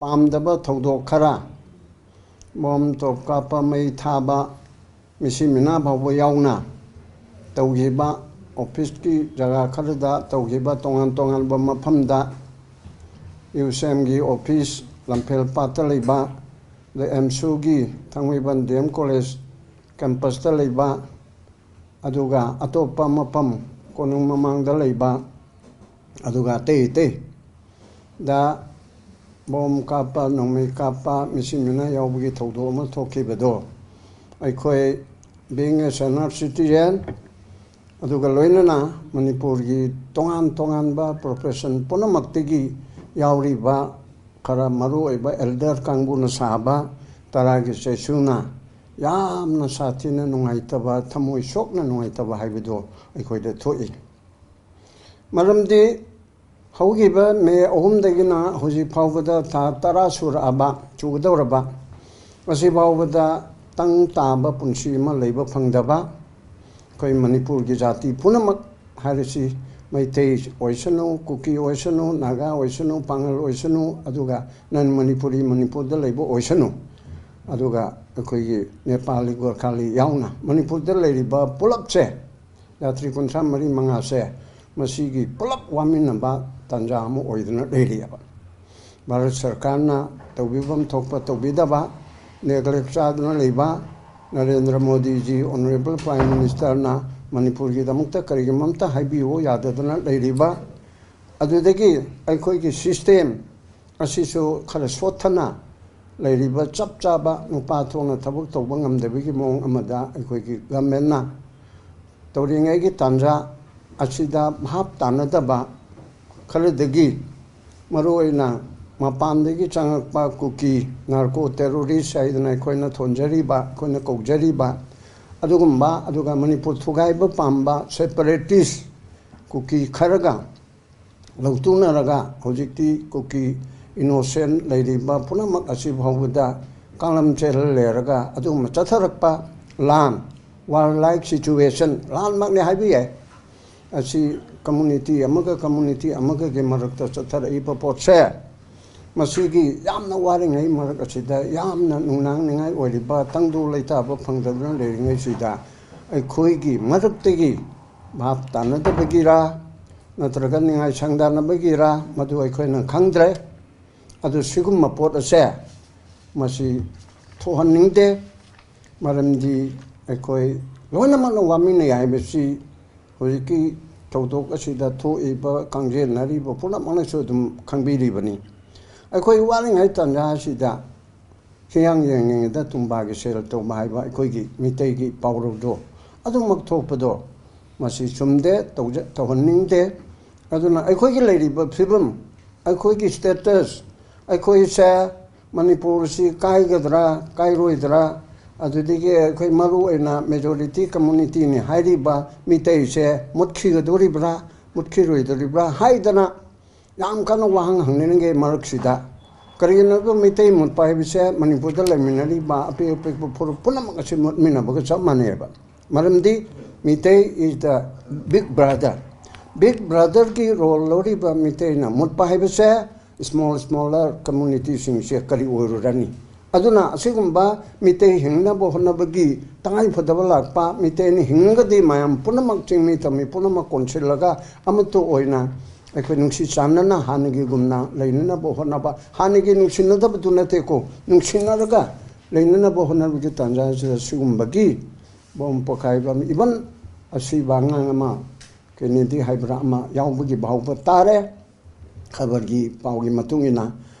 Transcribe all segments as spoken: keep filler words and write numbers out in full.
ꯄꯥꯝꯗꯕ ꯊꯧꯗꯣꯛ ꯈꯔ, ꯕꯣꯝ ꯇꯣꯞ ꯀꯥꯞꯄ, ꯃꯩ ꯊꯥꯕ, ꯃꯤꯁꯤ ꯃꯤꯅꯥ ꯐꯥꯎꯕ ꯌꯥꯎꯅ ꯇꯧꯈꯤꯕ, ꯑꯣꯐꯤꯁꯀꯤ ꯖꯒꯥ ꯈꯔꯗ ꯇꯧꯈꯤꯕ, ꯇꯣꯉꯥꯟ ꯇꯣꯉꯥꯟꯕ ꯃꯐꯝꯗ ꯌꯨ ꯁꯤ ꯑꯦꯝꯒꯤ ꯑꯣꯐꯤꯁ ꯂꯝꯐꯦꯜ ꯄꯥꯠꯇ ꯂꯩꯕ, ꯑꯗ ꯑꯦꯝꯁꯨꯒꯤ ꯊꯥꯡꯃꯩꯕꯟ ꯗꯤ ꯑꯦꯝ ꯀꯣꯂꯦꯖ ꯀꯦꯝꯄꯁꯇ ꯂꯩꯕ, ꯑꯗꯨꯒ ꯑꯇꯣꯞꯄ ꯃꯐꯝ ꯀꯣꯅꯨꯡ ꯃꯃꯥꯡꯗ ꯂꯩꯕ, ꯑꯗꯨꯒ ꯑꯇꯩ ꯑꯇꯩ ꯗ ꯕꯣꯝ ꯀꯥꯞꯄ, ꯅꯣꯡꯃꯩ ꯀꯥꯞꯄ, ꯃꯤꯁꯤ ꯃꯤꯅꯥ ꯌꯥꯎꯕꯒꯤ ꯊꯧꯗꯣꯛ ꯑꯃ ꯊꯣꯛꯈꯤꯕꯗꯣ, ꯑꯩꯈꯣꯏ being a senior citizen, ꯑꯗꯨꯒ ꯂꯣꯏꯅꯅ ꯃꯅꯤꯄꯨꯔꯒꯤ ꯇꯣꯉꯥꯟ ꯇꯣꯉꯥꯟꯕ profession ꯄꯨꯝꯅꯃꯛꯇꯒꯤ ꯌꯥꯎꯔꯤꯕ ꯈꯔ ꯃꯔꯨ ꯑꯣꯏꯕ elder ꯀꯥꯡꯕꯨꯅ ꯁꯥꯕ ꯇꯔꯥꯒꯤ ꯆꯩꯁꯨꯅ ꯌꯥꯝꯅ ꯁꯥꯊꯤꯅ ꯅꯨꯡꯉꯥꯏꯇꯕ, ꯊꯃꯣꯏ ꯁꯣꯛꯅ ꯅꯨꯡꯉꯥꯏꯇꯕ ꯍꯥꯏꯕꯗꯨ ꯑꯩꯈꯣꯏꯗ ꯊꯣꯛꯏ꯫ ꯃꯔꯝꯗꯤ ꯍꯧꯈꯤꯕ ꯃꯦ ꯑꯍꯨꯝꯗꯒꯤꯅ ꯍꯧꯖꯤꯛ ꯐꯥꯎꯕꯗ ꯊꯥ ꯇꯔꯥ ꯁꯨꯔꯛꯑꯕ, ꯁꯨꯒꯗꯧꯔꯕ, ꯉꯁꯤ ꯐꯥꯎꯕꯗ ꯇꯪ ꯇꯥꯕ ꯄꯨꯟꯁꯤ ꯑꯃ ꯂꯩꯕ ꯐꯪꯗꯕ, ꯑꯩꯈꯣꯏ ꯃꯅꯤꯄꯨꯔꯒꯤ ꯖꯥꯇꯤ ꯄꯨꯝꯅꯃꯛ ꯍꯥꯏꯔꯁꯤ, ꯃꯩꯇꯩ ꯑꯣꯏꯁꯅꯨ, ꯀꯨꯀꯤ ꯑꯣꯏꯁꯅꯨ, ꯅꯥꯒꯥ ꯑꯣꯏꯁꯅꯨ, ꯄꯥꯉꯜ ꯑꯣꯏꯁꯅꯨ, ꯑꯗꯨꯒ non ꯃꯅꯤꯄꯨꯔꯤ ꯃꯅꯤꯄꯨꯔꯗ ꯂꯩꯕ ꯑꯣꯏꯁꯅꯨ, ꯑꯗꯨꯒ ꯑꯩꯈꯣꯏꯒꯤ ꯅꯦꯄꯥꯂꯤ, ꯒꯣꯔꯈꯥꯂꯤ ꯌꯥꯎꯅ ꯃꯅꯤꯄꯨꯔꯗ ꯂꯩꯔꯤꯕ ꯄꯨꯂꯞꯁꯦ, ꯖꯥꯇꯤ ꯀꯨꯟꯊ꯭ꯔꯥ ꯃꯔꯤ ꯃꯉꯥꯁꯦ, ꯃꯁꯤꯒꯤ ꯄꯨꯂꯞ ꯋꯥꯃꯤꯟꯅꯕ ꯇꯥꯟꯖꯥ ꯑꯃ ꯑꯣꯏꯗꯨꯅ ꯂꯩꯔꯤꯑꯕ꯫ ꯚꯥꯔꯠ ꯁꯔꯀꯥꯔꯅ ꯇꯧꯕꯤꯐꯝ ꯊꯣꯛꯄ ꯇꯧꯕꯤꯗꯕ, neglect ꯆꯥꯗꯨꯅ ꯂꯩꯕ, ꯅꯔꯦꯟꯗ꯭ꯔ ꯃꯣꯗꯤꯖꯤ, honourable Prime Minister ꯅ ꯃꯅꯤꯄꯨꯔꯒꯤꯗꯃꯛꯇ ꯀꯔꯤꯒꯨꯝꯕ ꯑꯝꯇ ꯍꯥꯏꯕꯤꯌꯨ ꯌꯥꯗꯗꯅ ꯂꯩꯔꯤꯕ, ꯑꯗꯨꯗꯒꯤ ꯑꯩꯈꯣꯏꯒꯤ system ꯑꯁꯤꯁꯨ ꯈꯔ ꯁꯣꯠꯊꯅ ꯂꯩꯔꯤꯕ, ꯆꯞ ꯆꯥꯕ ꯅꯨꯄꯥ ꯊꯣꯛꯅ ꯊꯕꯛ ꯇꯧꯕ ꯉꯝꯗꯕꯒꯤ ꯃꯑꯣꯡ ꯑꯃꯗ ꯑꯩꯈꯣꯏꯒꯤ government ꯅ ꯇꯧꯔꯤꯉꯩꯒꯤ ꯇꯥꯟꯖꯥ ꯑꯁꯤꯗ ꯚꯥꯞ ꯇꯥꯅꯗꯕ ꯈꯔꯗꯒꯤ, ꯃꯔꯨꯑꯣꯏꯅ ꯃꯄꯥꯟꯗꯒꯤ ꯆꯪꯉꯛꯄ ꯀꯨꯀꯤ narco terrorist ꯍꯥꯏꯗꯅ ꯑꯩꯈꯣꯏꯅ ꯊꯣꯟꯖꯔꯤꯕ, ꯑꯩꯈꯣꯏꯅ ꯀꯧꯖꯔꯤꯕ ꯑꯗꯨꯒꯨꯝꯕ, ꯑꯗꯨꯒ ꯃꯅꯤꯄꯨꯔ ꯊꯨꯒꯥꯏꯕ ꯄꯥꯝꯕ separatist ꯀꯨꯀꯤ ꯈꯔꯒ ꯂꯧꯇꯨꯅꯔꯒ ꯍꯧꯖꯤꯛꯇꯤ ꯀꯨꯀꯤ innocent ꯂꯩꯔꯤꯕ ꯄꯨꯝꯅꯃꯛ ꯑꯁꯤ ꯐꯥꯎꯕꯗ ꯀꯥꯡꯂꯝ ꯆꯦꯜꯍꯜꯂꯦꯔꯒ ꯑꯗꯨꯒꯨꯝꯕ ꯆꯠꯊꯔꯛꯄ ꯂꯥꯟ, warlike situation, ꯂꯥꯟꯃꯛꯅꯤ ꯍꯥꯏꯕ ꯌꯥꯏ꯫ ꯑꯁꯤ community ꯑꯃꯒ community ꯑꯃꯒꯒꯤ ꯃꯔꯛꯇ ꯆꯠꯊꯔꯛꯏꯕ ꯄꯣꯠꯁꯦ ꯃꯁꯤꯒꯤ ꯌꯥꯝꯅ ꯋꯥꯔꯤꯉꯩ ꯃꯔꯛ ꯑꯁꯤꯗ, ꯌꯥꯝꯅ ꯅꯨꯡꯅꯥꯡꯅꯤꯡꯉꯥꯏ ꯑꯣꯏꯔꯤꯕ, ꯇꯪꯗꯨ ꯂꯩꯇꯥꯕ ꯐꯪꯗꯗꯨꯅ ꯂꯩꯔꯤꯉꯩꯁꯤꯗ, ꯑꯩꯈꯣꯏꯒꯤ ꯃꯔꯛꯇꯒꯤ ꯚꯥꯞ ꯇꯥꯅꯗꯕꯒꯤꯔꯥ, ꯅꯠꯇ꯭ꯔꯒ ꯅꯤꯡꯉꯥꯏ ꯁꯪꯗꯅꯕꯒꯤꯔꯥ, ꯃꯗꯨ ꯑꯩꯈꯣꯏꯅ ꯈꯪꯗ꯭ꯔꯦ꯫ ꯑꯗꯨ ꯁꯤꯒꯨꯝꯕ ꯄꯣꯠ ꯑꯁꯦ ꯃꯁꯤ ꯊꯣꯛꯍꯟꯅꯤꯡꯗꯦ꯫ ꯃꯔꯝꯗꯤ ꯑꯩꯈꯣꯏ ꯂꯣꯏꯅꯃꯛꯅ ꯋꯥꯃꯤꯟꯅꯩ ꯍꯥꯏꯕꯁꯤ ꯍꯧꯖꯤꯛꯀꯤ ꯊꯧꯗꯣꯛ ꯑꯁꯤꯗ ꯊꯣꯛꯏꯕ, ꯀꯥꯡꯖꯦꯟꯅꯔꯤꯕ ꯄꯨꯝꯅꯃꯛꯅꯁꯨ ꯑꯗꯨꯝ ꯈꯪꯕꯤꯔꯤꯕꯅꯤ꯫ ꯑꯩꯈꯣꯏ ꯋꯥꯔꯤꯉꯩ ꯇꯥꯟꯖꯥ ꯑꯁꯤꯗ ꯍꯤꯌꯥꯡ ꯌꯦꯡꯉꯤꯉꯩꯗ ꯇꯨꯝꯕꯥꯒꯤ ꯁꯦꯜ ꯇꯧꯕ ꯍꯥꯏꯕ ꯑꯩꯈꯣꯏꯒꯤ ꯃꯤꯇꯩꯒꯤ ꯄꯥꯎꯔꯧꯗꯣ ꯑꯗꯨꯃꯛ ꯊꯣꯛꯄꯗꯣ, ꯃꯁꯤ ꯆꯨꯝꯗꯦ, ꯇꯧꯖ-, ꯇꯧꯍꯟꯅꯤꯡꯗꯦ꯫ ꯑꯗꯨꯅ ꯑꯩꯈꯣꯏꯒꯤ ꯂꯩꯔꯤꯕ ꯐꯤꯕꯝ, ꯑꯩꯈꯣꯏꯒꯤ status, ꯑꯩꯈꯣꯏꯁꯦ ꯃꯅꯤꯄꯨꯔꯁꯤ ꯀꯥꯏꯒꯗ꯭ꯔꯥ, ꯀꯥꯏꯔꯣꯏꯗ꯭ꯔꯥ, ꯑꯗꯨꯗꯒꯤ ꯑꯩꯈꯣꯏ ꯃꯔꯨ ꯑꯣꯏꯅ majority communityꯅꯤ ꯍꯥꯏꯔꯤꯕ ꯃꯤꯇꯩꯁꯦ ꯃꯨꯠꯈꯤꯒꯗꯧꯔꯤꯕ꯭ꯔꯥ, ꯃꯨꯠꯈꯤꯔꯣꯏꯗꯧꯔꯤꯕ꯭ꯔꯥ ꯍꯥꯏꯗꯅ ꯌꯥꯝ ꯀꯟꯅ ꯋꯥꯍꯪ ꯍꯪꯅꯔꯤꯉꯩ ꯃꯔꯛꯁꯤꯗ, ꯀꯔꯤꯒꯤꯅꯣꯗ ꯃꯤꯇꯩ ꯃꯨꯠꯄ ꯍꯥꯏꯕꯁꯦ ꯃꯅꯤꯄꯨꯔꯗ ꯂꯩꯃꯤꯟꯅꯔꯤꯕ ꯑꯄꯤꯛ ꯑꯄꯤꯛꯄ ꯐꯨꯔꯨꯞ ꯄꯨꯝꯅꯃꯛ ꯑꯁꯤ ꯃꯨꯠꯃꯤꯟꯅꯕꯒ ꯆꯞ ꯃꯥꯟꯅꯩꯑꯕ꯫ ꯃꯔꯝꯗꯤ Meitei is the big brother꯫ Big brotherꯒꯤ role ꯂꯧꯔꯤꯕ ꯃꯤꯇꯩꯅ ꯃꯨꯠꯄ ꯍꯥꯏꯕꯁꯦ small, smaller communityꯁꯤꯡꯁꯦ ꯀꯔꯤ ꯑꯣꯏꯔꯨꯔꯅꯤ? ꯑꯗꯨꯅ ꯑꯁꯤꯒꯨꯝꯕ ꯃꯤꯇꯩ ꯍꯤꯡꯅꯕ ꯍꯣꯠꯅꯕꯒꯤ ꯇꯉꯥꯏꯐꯗꯕ ꯂꯥꯛꯄ, ꯃꯤꯇꯩꯅ ꯍꯤꯡꯉꯒꯗꯤ ꯃꯌꯥꯝ ꯄꯨꯝꯅꯃꯛ, ꯆꯤꯡꯃꯤ ꯇꯝꯃꯤ ꯄꯨꯝꯅꯃꯛ ꯀꯣꯟꯁꯤꯜꯂꯒ ꯑꯃꯠꯇ ꯑꯣꯏꯅ ꯑꯩꯈꯣꯏ ꯅꯨꯡꯁꯤ ꯆꯥꯟꯅꯅ ꯍꯥꯟꯅꯒꯤꯒꯨꯝꯅ ꯂꯩꯅꯅꯕ ꯍꯣꯠꯅꯕ, ꯍꯥꯟꯅꯒꯤ ꯅꯨꯡꯁꯤꯅꯗꯕꯗꯨ ꯅꯠꯇꯦꯀꯣ, ꯅꯨꯡꯁꯤꯅꯔꯒ ꯂꯩꯅꯅꯕ ꯍꯣꯠꯅꯕꯒꯤ ꯇꯥꯟꯖꯥ ꯑꯁꯤꯗ ꯁꯤꯒꯨꯝꯕꯒꯤ ꯕꯣꯝ ꯄꯣꯈꯥꯏꯕ ꯑꯃ, even ꯑꯁꯤꯕ ꯑꯉꯥꯡ ꯑꯃ ꯀꯦꯅꯦꯗꯤ ꯍꯥꯏꯕ꯭ꯔꯥ ꯑꯃ ꯌꯥꯎꯕꯒꯤ ꯐꯥꯎꯕ ꯇꯥꯔꯦ, ꯈꯕꯔꯒꯤ ꯄꯥꯎꯒꯤ ꯃꯇꯨꯡ ꯏꯟꯅ,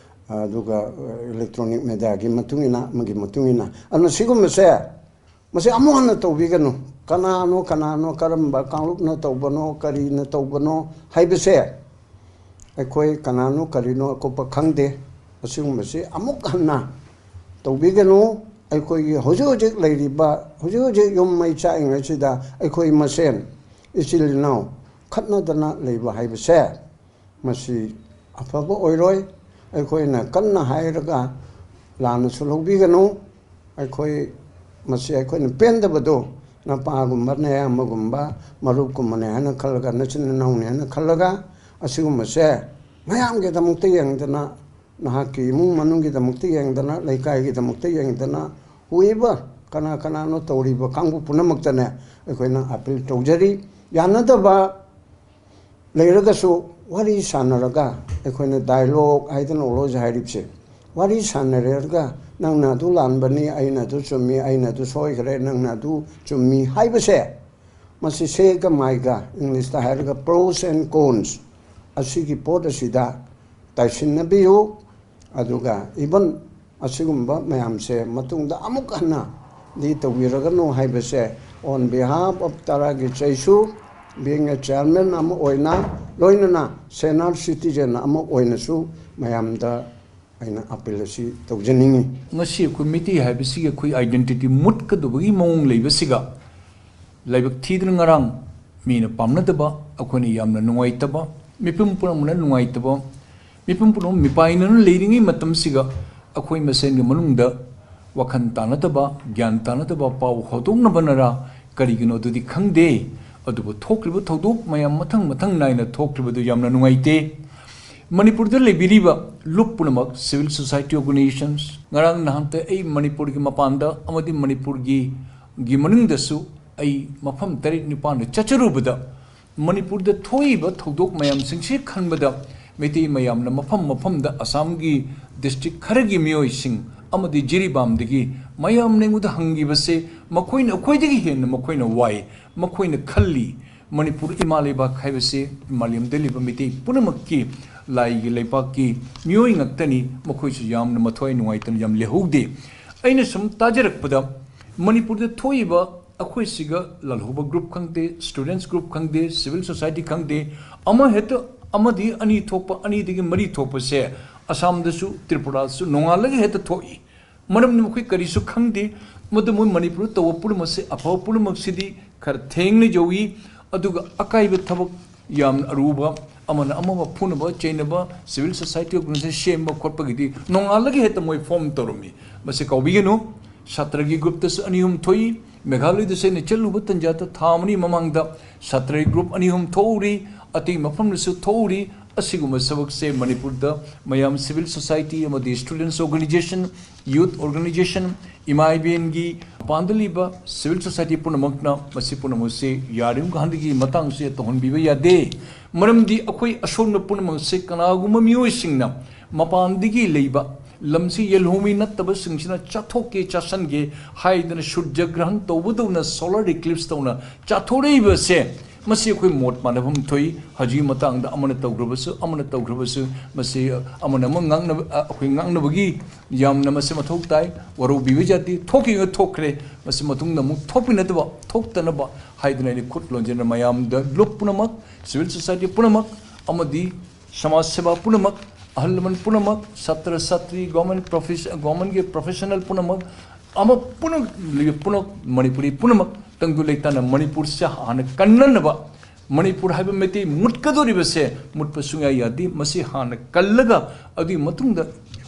ꯑꯗꯨꯒ electronic mediaꯒꯤ ꯃꯇꯨꯡ ꯏꯟꯅ, ꯑꯃꯒꯤ ꯃꯇꯨꯡ ꯏꯟꯅ꯫ ꯑꯗꯨꯅ ꯁꯤꯒꯨꯝꯕꯁꯦ ꯃꯁꯤ ꯑꯃꯨꯛ ꯍꯟꯅ ꯇꯧꯕꯤꯒꯅꯨ꯫ ꯀꯅꯥꯅꯣ, ꯀꯅꯥꯅꯣ, ꯀꯔꯝꯕ ꯀꯥꯡꯂꯨꯞꯅ ꯇꯧꯕꯅꯣ, ꯀꯔꯤꯅ ꯇꯧꯕꯅꯣ ꯍꯥꯏꯕꯁꯦ ꯑꯩꯈꯣꯏ ꯀꯅꯥꯅꯣ ꯀꯔꯤꯅꯣ ꯑꯀꯨꯞꯄ ꯈꯪꯗꯦ꯫ ꯑꯁꯤꯒꯨꯝꯕꯁꯤ ꯑꯃꯨꯛ ꯍꯟꯅ ꯇꯧꯕꯤꯒꯅꯨ꯫ ꯑꯩꯈꯣꯏꯒꯤ ꯍꯧꯖꯤꯛ ꯍꯧꯖꯤꯛ ꯂꯩꯔꯤꯕ, ꯍꯧꯖꯤꯛ ꯍꯧꯖꯤꯛ ꯌꯨꯝ ꯃꯩ ꯆꯥꯛꯏꯉꯩꯁꯤꯗ ꯑꯩꯈꯣꯏ ꯃꯁꯦꯟ ꯏꯆꯤꯜ ꯏꯅꯥꯎ ꯈꯠꯅꯗꯅ ꯂꯩꯕ ꯍꯥꯏꯕꯁꯦ ꯃꯁꯤ ꯑꯐꯕ ꯑꯣꯏꯔꯣꯏ꯫ ꯑꯩꯈꯣꯏꯅ ꯀꯟꯅ ꯍꯥꯏꯔꯒ ꯂꯥꯟꯅꯁꯨ ꯂꯧꯕꯤꯒꯅꯨ꯫ ꯑꯩꯈꯣꯏ ꯃꯁꯤ ꯑꯩꯈꯣꯏꯅ ꯄꯦꯟꯗꯕꯗꯣ ꯅꯄꯥꯒꯨꯝꯕꯅꯦ, ꯑꯃꯒꯨꯝꯕ ꯃꯔꯨꯞꯀꯨꯝꯕꯅꯦ ꯍꯥꯏꯅ ꯈꯜꯂꯒ, ꯅꯆꯤꯟ ꯅꯅꯥꯎꯅꯦ ꯍꯥꯏꯅ ꯈꯜꯂꯒ ꯑꯁꯤꯒꯨꯝꯕꯁꯦ ꯃꯌꯥꯝꯒꯤꯗꯃꯛꯇ ꯌꯦꯡꯗꯅ ꯅꯍꯥꯛꯀꯤ ꯏꯃꯨꯡ ꯃꯅꯨꯡꯒꯤꯗꯃꯛꯇ ꯌꯦꯡꯗꯅ, ꯂꯩꯀꯥꯏꯒꯤꯗꯃꯛꯇ ꯌꯦꯡꯗꯅ, ꯎꯏꯕ ꯀꯅꯥ ꯀꯅꯥꯅꯣ ꯇꯧꯔꯤꯕ ꯀꯥꯡꯕꯨ ꯄꯨꯝꯅꯃꯛꯇꯅꯦ ꯑꯩꯈꯣꯏꯅ ꯑꯄꯤꯜ ꯇꯧꯖꯔꯤ꯫ ꯌꯥꯅꯗꯕ ꯂꯩꯔꯒꯁꯨ ꯋꯥꯔꯤ ꯁꯥꯟꯅꯔꯒ, ꯑꯩꯈꯣꯏꯅ ꯗꯥꯏꯂꯣꯒ ꯍꯥꯏꯗꯅ ꯑꯣꯂꯣꯏꯁ ꯍꯥꯏꯔꯤꯕꯁꯦ, ꯋꯥꯔꯤ ꯁꯥꯟꯅꯔꯒ ꯅꯪꯅ ꯑꯗꯨ ꯂꯥꯟꯕꯅꯤ, ꯑꯩꯅ ꯑꯗꯨ ꯆꯨꯝꯃꯤ, ꯑꯩꯅ ꯑꯗꯨ ꯁꯣꯏꯈ꯭ꯔꯦ, ꯅꯪꯅ ꯑꯗꯨ ꯆꯨꯝꯃꯤ ꯍꯥꯏꯕꯁꯦ, ꯃꯁꯤ ꯁꯦꯒ ꯃꯥꯏꯒ, ꯏꯪꯂꯤꯁꯇ ꯍꯥꯏꯔꯒ pros and cons, ꯑꯁꯤꯒꯤ ꯄꯣꯠ ꯑꯁꯤꯗ ꯇꯥꯏꯁꯤꯟꯅꯕꯤꯌꯨ꯫ ꯑꯗꯨꯒ even ꯑꯁꯤꯒꯨꯝꯕ ꯃꯌꯥꯝꯁꯦ ꯃꯇꯨꯡꯗ ꯑꯃꯨꯛ ꯍꯟꯅ ꯗꯤ ꯇꯧꯕꯤꯔꯒꯅꯨ ꯍꯥꯏꯕꯁꯦ on behalf of ꯇꯔꯥꯒꯤ ꯆꯩꯁꯨ, being a chairman ꯑꯃ ꯑꯣꯏꯅ, ꯂꯣꯏꯅꯅ senior citizen ꯑꯃ ꯑꯣꯏꯅꯁꯨ ꯃꯌꯥꯝꯗ ꯑꯩꯅ ꯑꯄꯤꯜ ꯑꯁꯤ ꯇꯧꯖꯅꯤꯡꯉꯤ꯫ ꯉꯁꯤ ꯑꯩꯈꯣꯏ ꯃꯤꯇꯩ ꯍꯥꯏꯕꯁꯤꯒꯤ ꯑꯩꯈꯣꯏ identity ꯃꯨꯠꯀꯗꯕꯒꯤ ꯃꯑꯣꯡ ꯂꯩꯕꯁꯤꯒ, ꯂꯥꯏꯕꯛ ꯊꯤꯗꯅ ꯉꯔꯥꯡ ꯃꯤꯅ ꯄꯥꯝꯅꯗꯕ, ꯑꯩꯈꯣꯏꯅ ꯌꯥꯝꯅ ꯅꯨꯡꯉꯥꯏꯇꯕ, ꯃꯤꯄꯨꯝ ꯄꯨꯝꯅꯃꯛꯅ ꯅꯨꯡꯉꯥꯏꯇꯕ, ꯃꯤꯄꯨꯝ ꯄꯨꯝꯅꯃꯛ ꯃꯤꯄꯥꯏꯅꯅ ꯂꯩꯔꯤꯉꯩ ꯃꯇꯝꯁꯤꯒ ꯑꯩꯈꯣꯏ ꯃꯁꯦꯟꯒꯤ ꯃꯅꯨꯡꯗ ꯋꯥꯈꯜ ꯇꯥꯅꯗꯕ, ꯒ꯭ꯌꯥꯟ ꯇꯥꯅꯗꯕ, ꯄꯥꯎ ꯍꯧꯗꯣꯛꯅꯕꯅꯔꯥ ꯀꯔꯤꯒꯤꯅꯣ ꯑꯗꯨꯗꯤ ꯈꯪꯗꯦ꯫ ꯑꯗꯨꯕꯨ ꯊꯣꯛꯂꯤꯕ ꯊꯧꯗꯣꯛ ꯃꯌꯥꯝ ꯃꯊꯪ ꯃꯊꯪ ꯅꯥꯏꯅ ꯊꯣꯛꯂꯤꯕꯗꯨ ꯌꯥꯝꯅ ꯅꯨꯡꯉꯥꯏꯇꯦ꯫ ꯃꯅꯤꯄꯨꯔꯗ ꯂꯩꯕꯤꯔꯤꯕ ꯂꯨꯞ ꯄꯨꯝꯅꯃꯛ, civil society organisations, ꯉꯔꯥꯡ ꯅꯍꯥꯟꯇ ꯑꯩ ꯃꯅꯤꯄꯨꯔꯒꯤ ꯃꯄꯥꯟꯗ ꯑꯃꯗꯤ ꯃꯅꯤꯄꯨꯔꯒꯤ ꯒꯤ ꯃꯅꯨꯡꯗꯁꯨ ꯑꯩ ꯃꯐꯝ ꯇꯔꯦꯠ ꯅꯤꯄꯥꯟꯗ ꯆꯠꯆꯔꯨꯕꯗ, ꯃꯅꯤꯄꯨꯔꯗ ꯊꯣꯛꯏꯕ ꯊꯧꯗꯣꯛ ꯃꯌꯥꯝꯁꯤꯡꯁꯤ ꯈꯟꯕꯗ, ꯃꯩꯇꯩ ꯃꯌꯥꯝꯅ ꯃꯐꯝ ꯃꯐꯝꯗ ꯑꯁꯥꯝꯒꯤ district ꯈꯔꯒꯤ ꯃꯤꯑꯣꯏꯁꯤꯡ ꯑꯃꯗꯤ ꯖꯤꯔꯤꯕꯥꯝꯗꯒꯤ ꯃꯌꯥꯝꯅ ꯑꯩꯉꯣꯟꯗ ꯍꯪꯈꯤꯕꯁꯦ, ꯃꯈꯣꯏꯅ ꯑꯩꯈꯣꯏꯗꯒꯤ ꯍꯦꯟꯅ ꯃꯈꯣꯏꯅ ꯋꯥꯏ, ꯃꯈꯣꯏꯅ ꯈꯜꯂꯤ꯫ ꯃꯅꯤꯄꯨꯔ ꯏꯃꯥ ꯂꯩꯕꯥꯛ ꯍꯥꯏꯕꯁꯤ ꯃꯥꯂꯦꯝꯗ ꯂꯩꯕ ꯃꯤꯇꯩ ꯄꯨꯝꯅꯃꯛꯀꯤ, ꯂꯥꯏꯒꯤ ꯂꯩꯄꯥꯛꯀꯤ ꯃꯤꯑꯣꯏ ꯉꯥꯛꯇꯅꯤ꯫ ꯃꯈꯣꯏꯁꯨ ꯌꯥꯝꯅ ꯃꯊ꯭ꯋꯥꯏ ꯅꯨꯡꯉꯥꯏꯇꯅ ꯌꯥꯝ ꯂꯩꯍꯧꯗꯦ꯫ ꯑꯩꯅ ꯁꯨꯝ ꯇꯥꯖꯔꯛꯄꯗ, ꯃꯅꯤꯄꯨꯔꯗ ꯊꯣꯛꯏꯕ ꯑꯩꯈꯣꯏꯁꯤꯒ ꯂꯥꯜꯍꯧꯕ group ꯈꯪꯗꯦ, students group ꯈꯪꯗꯦ, civil society ꯈꯪꯗꯦ, ꯑꯃ ꯍꯦꯛꯇ, ꯑꯃꯗꯤ ꯑꯅꯤ ꯊꯣꯛꯄ, ꯑꯅꯤꯗꯒꯤ ꯃꯔꯤ ꯊꯣꯛꯄꯁꯦ ꯑꯁꯥꯝꯗꯁꯨ, ꯇ꯭ꯔꯤꯄꯨꯔꯥꯗꯁꯨ ꯅꯣꯡꯉꯥꯜꯂꯒ ꯍꯦꯛꯇ ꯊꯣꯛꯏ꯫ ꯃꯔꯝꯗꯤ ꯃꯈꯣꯏ ꯀꯔꯤꯁꯨ ꯈꯪꯗꯦ꯫ ꯃꯗꯨ ꯃꯣꯏ ꯃꯅꯤꯄꯨꯔꯗ ꯇꯧꯕ ꯄꯨꯝꯅꯃꯛꯁꯦ, ꯑꯐꯕ ꯄꯨꯝꯅꯃꯛꯁꯤꯗꯤ ꯈꯔ ꯊꯦꯡꯅ ꯌꯧꯏ꯫ ꯑꯗꯨꯒ ꯑꯀꯥꯏꯕ ꯊꯕꯛ, ꯌꯥꯝꯅ ꯑꯔꯨꯕ, ꯑꯃꯅ ꯑꯃꯕꯨ ꯐꯨꯅꯕ ꯆꯩꯅꯕ, civil society organization ꯁꯦꯝꯕ ꯈꯣꯠꯄꯒꯤꯗꯤ ꯅꯣꯡꯉꯥꯜꯂꯒ ꯍꯦꯛꯇ ꯃꯣꯏ form ꯇꯧꯔꯝꯃꯤ꯫ ꯃꯁꯤ ꯀꯥꯎꯕꯤꯒꯅꯨ꯫ ꯁꯥꯇ꯭ꯔꯒꯤ group ꯇꯁꯨ ꯑꯅꯤ ꯑꯍꯨꯝ ꯊꯣꯛꯏ꯫ ꯃꯦꯘꯥꯂꯌꯗꯁꯨ ꯑꯩꯅ ꯆꯠꯂꯨꯕ ꯇꯟꯖꯥꯗ ꯊꯥ ꯑꯃꯅꯤ ꯃꯃꯥꯡꯗ ꯁꯥꯇ꯭ꯔꯒꯤ group ꯑꯅꯤ ꯑꯍꯨꯝ ꯊꯣꯛꯎꯔꯤ꯫ ꯑꯇꯩ ꯃꯐꯝꯗꯁꯨ ꯊꯣꯛꯎꯔꯤ꯫ ꯑꯁꯤꯒꯨꯝꯕ ꯊꯕꯛꯁꯦ ꯃꯅꯤꯄꯨꯔꯗ ꯃꯌꯥꯝ civil society ꯑꯃꯗꯤ students organization, youth organization, ꯏꯃꯥ ꯏꯕꯦꯟꯒꯤ ꯃꯄꯥꯟꯗ ꯂꯩꯕ civil society ꯄꯨꯝꯅꯃꯛꯅ ꯃꯁꯤ ꯄꯨꯝꯅꯃꯛꯁꯦ ꯌꯥꯔꯤꯕ ꯍꯟꯗꯛꯀꯤ ꯃꯇꯥꯡꯁꯦ ꯇꯧꯍꯟꯕꯤꯕ ꯌꯥꯗꯦ꯫ ꯃꯔꯝꯗꯤ ꯑꯩꯈꯣꯏ ꯑꯁꯣꯟꯕ ꯄꯨꯝꯅꯃꯛꯁꯦ ꯀꯅꯥꯒꯨꯝꯕ ꯃꯤꯑꯣꯏꯁꯤꯡꯅ ꯃꯄꯥꯟꯗꯒꯤ ꯂꯩꯕ ꯂꯝꯁꯤ ꯌꯦꯜꯍꯧꯃꯤ ꯅꯠꯇꯕꯁꯤꯡꯁꯤꯅ ꯆꯥꯊꯣꯛꯀꯦ ꯆꯥꯁꯟꯒꯦ ꯍꯥꯏꯗꯅ ꯁꯨꯔꯖ ꯒ꯭ꯔꯍꯟ ꯇꯧꯕꯗꯧꯅ, solar eclipse ꯇꯧꯅ ꯆꯥꯊꯣꯔꯛꯏꯕꯁꯦ, ꯃꯁꯤ ꯑꯩꯈꯣꯏ ꯃꯣꯠ ꯃꯥꯟꯅꯐꯝ ꯊꯣꯛꯏ꯫ ꯍꯧꯖꯤꯛꯀꯤ ꯃꯇꯥꯡꯗ ꯑꯃꯅ ꯇꯧꯈ꯭ꯔꯕꯁꯨ, ꯑꯃꯅ ꯇꯧꯈ꯭ꯔꯕꯁꯨ, ꯃꯁꯤ ꯑꯃꯅ ꯑꯃ ꯉꯥꯡꯅꯕ, ꯑ, ꯑꯩꯈꯣꯏ ꯉꯥꯡꯅꯕꯒꯤ ꯌꯥꯝꯅ ꯃꯁꯤ ꯃꯊꯧ ꯇꯥꯏ꯫ ꯋꯥꯔꯧꯕꯤꯕ ꯌꯥꯗꯦ꯫ ꯊꯣꯛꯈꯤꯕ ꯊꯣꯛꯈ꯭ꯔꯦ꯫ ꯃꯁꯤ ꯃꯇꯨꯡꯗ ꯑꯃꯨꯛ ꯊꯣꯛꯄꯤꯅꯗꯕ, ꯊꯣꯛꯇꯅꯕ ꯍꯥꯏꯗꯨꯅ ꯑꯩꯅ ꯈꯨꯠ ꯂꯣꯟꯖꯟꯅ ꯃꯌꯥꯝꯗ, ꯂꯨꯞ ꯄꯨꯝꯅꯃꯛ, civil society ꯄꯨꯝꯅꯃꯛ ꯑꯃꯗꯤ ꯁꯃꯥꯖ ꯁꯦꯕꯥ ꯄꯨꯝꯅꯃꯛ, ꯑꯍꯜ ꯂꯃꯟ ꯄꯨꯝꯅꯃꯛ, ꯁꯥꯇ꯭ꯔ ꯁꯥꯇ꯭ꯔꯤ, government profes-, government ꯀꯤ professional ꯄꯨꯝꯅꯃꯛ, ꯑꯃ ꯄꯨꯝꯅꯃꯛ, ꯄꯨꯝꯅꯃꯛ, ꯃꯅꯤꯄꯨꯔꯤ ꯄꯨꯝꯅꯃꯛ ꯇꯪꯗꯨ ꯂꯩꯇꯥꯅ ꯃꯅꯤꯄꯨꯔꯁꯦ ꯍꯥꯟꯅ ꯀꯟꯅꯅꯕ, ꯃꯅꯤꯄꯨꯔ ꯍꯥꯏꯕ ꯃꯩꯇꯩ ꯃꯨꯠꯀꯗꯧꯔꯤꯕꯁꯦ ꯃꯨꯠꯄ ꯁꯨꯡꯌꯥ ꯌꯥꯗꯦ꯫ ꯃꯁꯤ ꯍꯥꯟꯅ ꯀꯜꯂꯒ, ꯑꯗꯨꯒꯤ ꯃꯇꯨꯡꯗ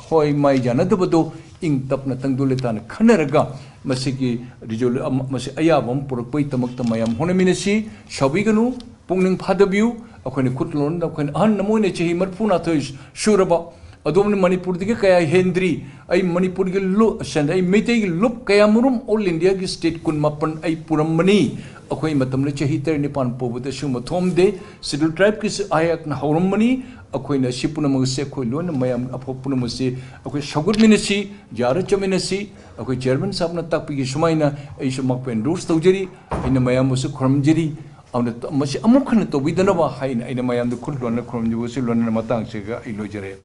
ꯍꯣꯏ ꯃꯥꯏ ꯌꯥꯅꯗꯕꯗꯣ ꯏꯪ ꯇꯞꯅ ꯇꯪꯗꯨ ꯂꯩꯇꯥꯅ ꯈꯟꯅꯔꯒ ꯃꯁꯤꯒꯤ resolu-, ꯑꯃ-, ꯃꯁꯤ ꯑꯌꯥꯕ ꯑꯃ ꯄꯨꯔꯛꯄꯒꯤꯗꯃꯛꯇ ꯃꯌꯥꯝ ꯍꯣꯠꯅꯃꯤꯟꯅꯁꯤ꯫ ꯁꯥꯎꯕꯤꯒꯅꯨ, ꯄꯨꯛꯅꯤꯡ ꯐꯥꯗꯕꯤꯌꯨ꯫ ꯑꯩꯈꯣꯏꯅ ꯈꯨꯠ ꯂꯣꯟꯗ, ꯑꯩꯈꯣꯏꯅ ꯑꯍꯟ ꯑꯃ ꯑꯣꯏꯅ ꯆꯍꯤ ꯃꯔꯤꯐꯨ ꯃꯥꯊꯣꯏ ꯁꯨꯔꯕ, ꯑꯗꯣꯝꯅ ꯃꯅꯤꯄꯨꯔꯗꯒꯤ ꯀꯌꯥ ꯍꯦꯟꯗ꯭ꯔꯤ꯫ ꯑꯩ ꯃꯅꯤꯄꯨꯔꯒꯤ ꯂꯨꯞ, ꯑꯩ ꯃꯩꯇꯩꯒꯤ ꯂꯨꯞ ꯀꯌꯥꯃꯔꯨꯝ all India ꯒꯤ state ꯀꯨꯟꯃꯥꯄꯟ ꯑꯩ ꯄꯨꯔꯝꯕꯅꯤ꯫ ꯑꯩꯈꯣꯏ ꯃꯇꯝꯗ ꯆꯍꯤ ꯇꯔꯦꯠ ꯅꯤꯄꯥꯟ ꯄꯨꯕꯗ ꯁꯤꯒꯨꯝꯕ ꯊꯣꯛꯑꯝꯗꯦ꯫ Scheduled tribe ꯀꯤꯁꯨ ꯑꯩꯍꯥꯛꯅ ꯍꯧꯔꯝꯕꯅꯤ꯫ ꯑꯩꯈꯣꯏꯅ ꯁꯤ ꯄꯨꯝꯅꯃꯛ ꯑꯁꯤ ꯑꯩꯈꯣꯏ ꯂꯣꯏꯅ ꯃꯌꯥꯝ ꯑꯐꯕ ꯄꯨꯝꯅꯃꯛ ꯑꯁꯤ ꯑꯩꯈꯣꯏ ꯁꯧꯒꯠꯃꯤꯟꯅꯁꯤ, ꯌꯥꯔ ꯆꯠꯃꯤꯟꯅꯁꯤ꯫ ꯑꯩꯈꯣꯏ chairman ꯁꯥꯍꯕꯅ ꯇꯥꯛꯄꯤꯈꯤ ꯁꯨꯃꯥꯏꯅ ꯑꯩꯁꯨ ꯃꯥꯄꯨ endorse ꯇꯧꯖꯔꯤ꯫ ꯑꯩꯅ ꯃꯌꯥꯝꯕꯨꯁꯨ ꯈꯨꯔꯨꯝꯖꯔꯤ꯫ ꯑꯗꯨꯅ ꯃꯁꯤ ꯑꯃꯨꯛ ꯍꯟꯅ ꯇꯧꯕꯤꯗꯅꯕ ꯍꯥꯏꯅ ꯑꯩꯅ ꯃꯌꯥꯝꯗ ꯈꯨꯠ ꯂꯣꯟꯅ ꯈꯨꯔꯨꯝꯖꯕꯁꯨ ꯂꯣꯏꯅꯅ ꯃꯇꯥꯡꯁꯤꯒ ꯑꯩ ꯂꯣꯏꯖꯔꯦ꯫